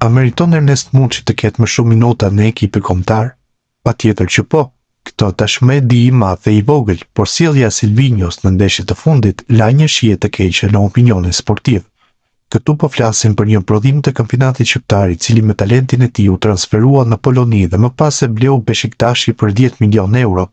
A meriton Ernest Muçi të ketë më shumë minuta në ekipin kombëtar? Patjetër që po. Këtë tashmë e di i madh dhe i vogël, por sjellja e Silvinjos në ndeshjet e fundit la një shije të keqe në opinionin sportiv. Këtu po flasim për një prodhim të kampionatit shqiptar i cili me talentin e tij u transferua në Poloni dhe më pas e bleu Beshiktashi për 10 milionë euro.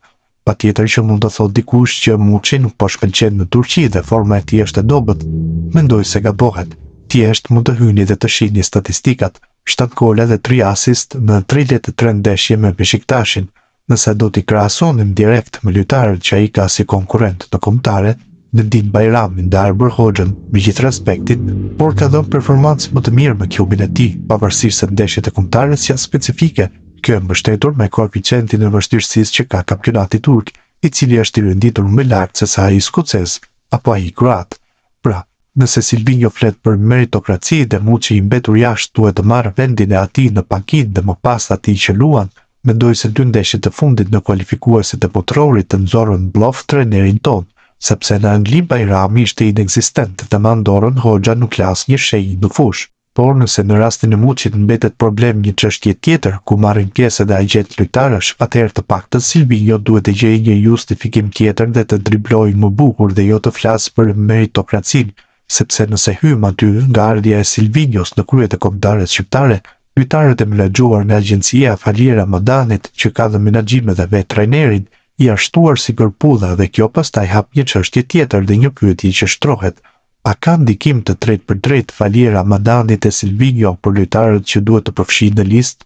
Patjetër që mund të thotë dikush që Muçi nuk po shkëlqen në Turqi dhe forma e tij është e dobët. Mendoj se gabohet. Thjesht mund të hyni dhe të shihni statistikat, 7 gola dhe 3 asist në 33 ndeshje me Beshiktashin. Nëse do t'i krahasonim direkt me lojtarët që ai ka si konkurrent në kombëtare, Nedim Bajramin dhe Arbër Hoxhën, me gjithë respektin, por ka dhënë performancë më të mirë me klubin e tij, pavarësisht se ndeshjet e kombëtares janë specifike. Kjo e mbështetur me koeficientin e vështirësisë që ka kampionati turk, i cili është i renditur më lart se sa ai skocez apo ai kroat. Pra, nëse Silvinjo flet për meritokraci dhe Muçi i mbetur jashtë duhet të marrë vendin e atij në pankinë dhe më pas atij që luan, mendoj se dy ndeshjet e fundit në kualifikueset e Botërorit të nxorën bllof trajnerin tonë, sepse në Angli Bajrami ishte inekzistent dhe me Andorrën Hoxha nuk la asnjë shenjë në fushë. Por nëse në rastin e Muçit mbetet problem një çështje tjetër, ku marrin pjesë edhe agjentë lojtarësh, atëherë të paktën Silvinjo duhet të gjejë një justifikim tjetër dhe të driblojë më bukur dhe jo të flasë për meritokracinë, sepse nëse hyjmë aty, nga ardhja e Silvinjos në krye të kombëtares shqiptare, lojtarët e menaxhuar nga agjencia e Fali Ramadanit, që ka në menaxhim edhe vetë trajnerin, janë shtuar si kërpudha dhe kjo pastaj hap një çështje tjetër dhe një pyetje që shtrohet, A ka ndikim të drejtpërdrejtë Fali Ramadani te Silvinjo për lojtarët që duhet të përfshijë në listë?